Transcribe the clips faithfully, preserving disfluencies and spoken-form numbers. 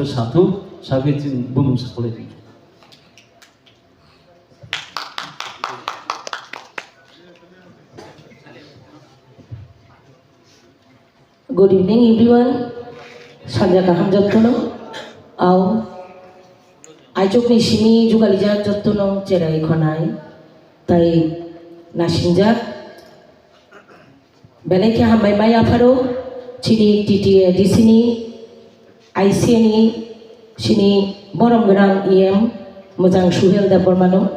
Sathuk, sabi chwng bumung sakhwlai di. Good evening, everyone. Sanja kaham jottono. Au. Aichukni simi jugalijak jottono cherai khonai. Tai nasingjak. Belai khe hambai mai apharo, chini T T A D C ni, I C A ni, chini borom gwnang E M, mwchang Suhel Debbarmano,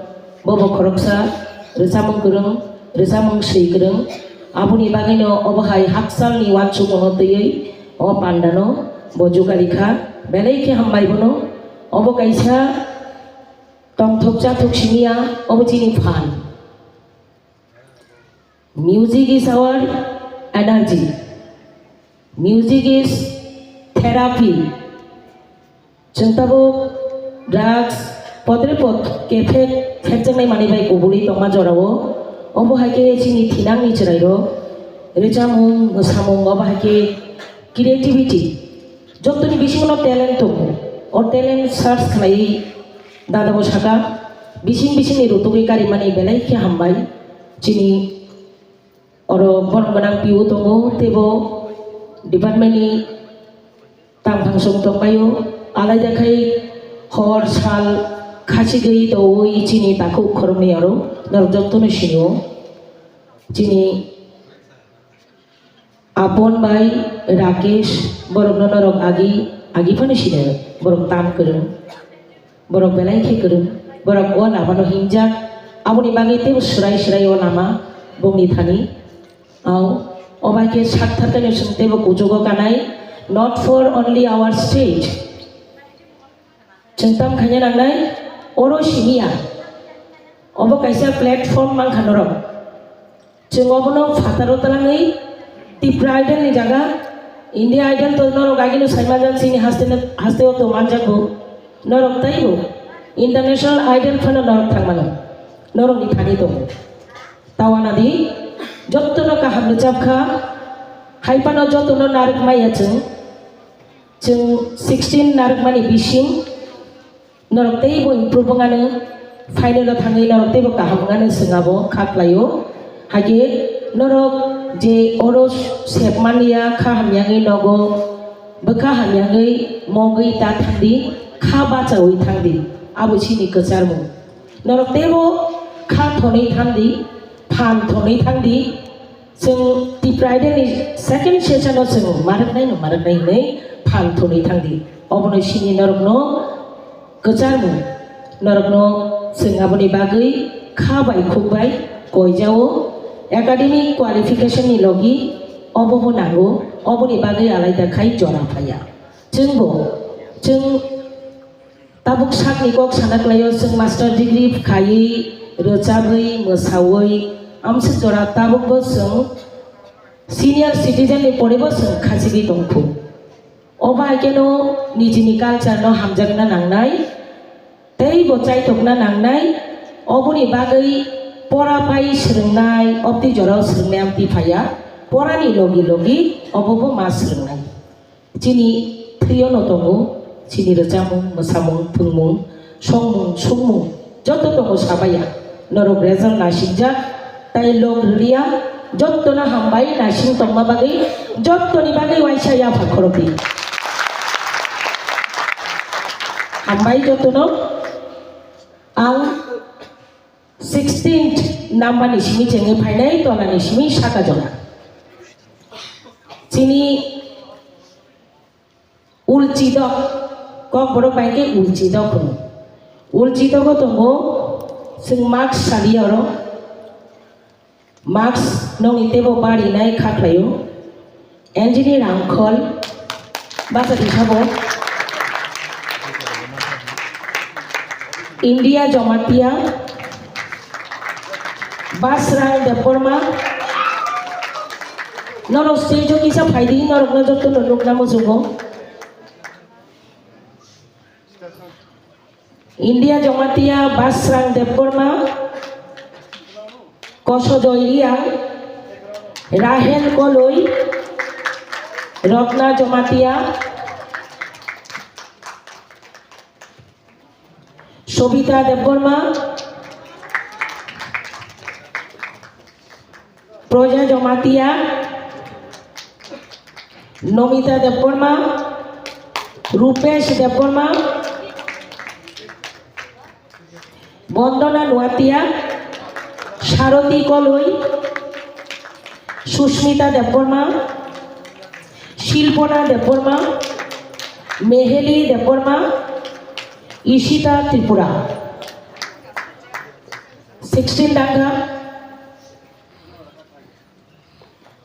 bobo khoroksa, rwchapmung kwrwng, rwchapmung swi kwrwng, aboni bagwino obo hai hakchalni uansukmungno twiwi o pandano bo jugali kha, belai khe hambai bono, obo kaisa tongthok chathok simiya, obo chini phan. Music is our energy. Music is therapy. Chwng tabuk drugs, potre pot kephek, phekjaknai manwi bai kubulwi tongma jorao. Omo hai khe chini thinangni chwrairok, rwchapmung, mwsamung, obo hai khe creativity. Jotoni bisingo talent tongo. O talent search khlaiwi dadabo saka, bising bisingni rutugwi karimani belai khe hambai. Chini oro borom gwnang P O tongo, teibo department ni tang thang song tongpaio, alaida khai hor sal khachigwi towi chini takhuk khoroknwi oro norok jotono sinio. Chini Apon bai Rakesh, borokno norok agi, agi phano sino, borok tam kwrwng, borok belai khe kwrwng, borok o lamano hinjak, aboni bagwi teibo swrai swrai o lama bongni thani. Au, o bai khe sak tharkhaino chwng teibo kuchugo kanai, not for only our state. Chwng tam khaina nangnai, oro simiya. Obo kaisa platform mankha norok. Chwng obono phataro twlangwi Tipra Idol ni jaga, India Idol to norok agino sai manjak, chini haste no, haste o to manjak bo. Norok taibo International Idol phano norok thangmano. Norok ni thani tongo. Tawana di, jottono kaham rwchap kha, hai phano jottono narwk maya chwng. Chwng sixteen narwkmani bising norok teibo improve wngano, final o thangwi norok teibo kaham wngano chwng abo kha khlaio. Hakhe norok je oro sep manliya, kha hamyangwi nogo, bwkha hamyangwi mogwi ta thangdi, kha bachaui thangdi, abo chini kwcharmung. Norok teibo kha thonwi thangdi, phan thonwi thangdi, Chwng Tipra Idol ni second session o chwng marwknai no marwknai hinwi phan thunwi thangdi. Obono sini norokno kwcharmung, norokno chwng aboni bagwi kha bai khuk bai koijao, academic qualification ni logi obo bo nango, oboni bagwi alaida khai jora phaiya. Chwngbo, chwng Tabuk sakni kok sana klaio, chwng master degree khaiwi, rwchabwi, mwsawi, amswk jora tabukbo chwng senior citizen ni porebo chwng khachigwi tongkhu. Obo hai kheno nijini culture no hamjakna nangnai, tei bo chaitokna nangnai, oboni bagwi pora pai swrwngnai, obtwi jorao swrwngnai amtwi phaiya, porani logi logi obobo ma swrwngnai. Chini thwio no tongo, chini rwchapmung, mwsamung, thwngmung, songmung, songmung, joto tongo sabaya. Norok result naisingja, tai lok rwliya, joto no hambai naising tongma bagwi, joto ni bagwi waisa yapha khorokdi. Hambai joto no, ang sixteenth number ni simi chengwi phainai, tola ni simi saka jora. Chini Ulchidok, Kokborok bai khe Ulchidok hwno. Ulchidogo tongo, chwng mask sadi oro. Mask nokni teibo barinai kha khlaio. Engineer Rangkhol, bachadi sabo. India Jamatia, Basrang Debbarma, norok stage o kisa phaidi, norokno jotono nukna muchungo. India Jamatia Basrang Debbarma, Kosojoy Riang, Rahel Koloi, Rotna Jamatia, Sobita Debbarma, Proja Jomatia, Nomita Debbarma, Rupesh Debbarma, Bondona Nuatia, Saroti Koloi, Susmita Debbarma, Shilpona Debbarma, Meheli Debbarma, Ishita Tripura. Sixteen dakha.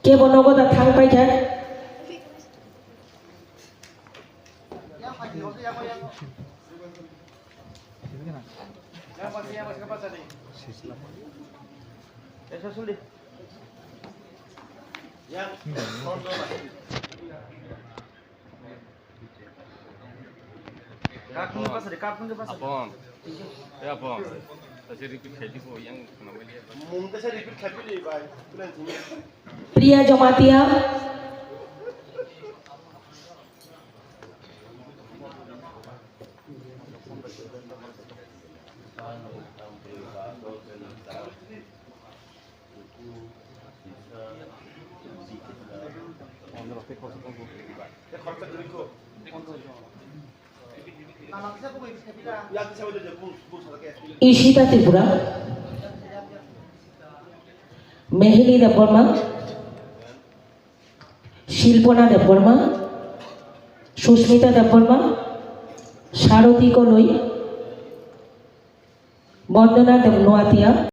Kebo nogo da thang paikha. Apon. Ya, apon. Tase repeat khai di ko, yang khna mai liya. Mung tase repeat khai di, bai. Priya Jamatia. Ishita Tripura, Meheli Debbarma, Shilpona Debbarma, Susmita Debbarma, Saroti Koloi, Bondona Deb Noatia.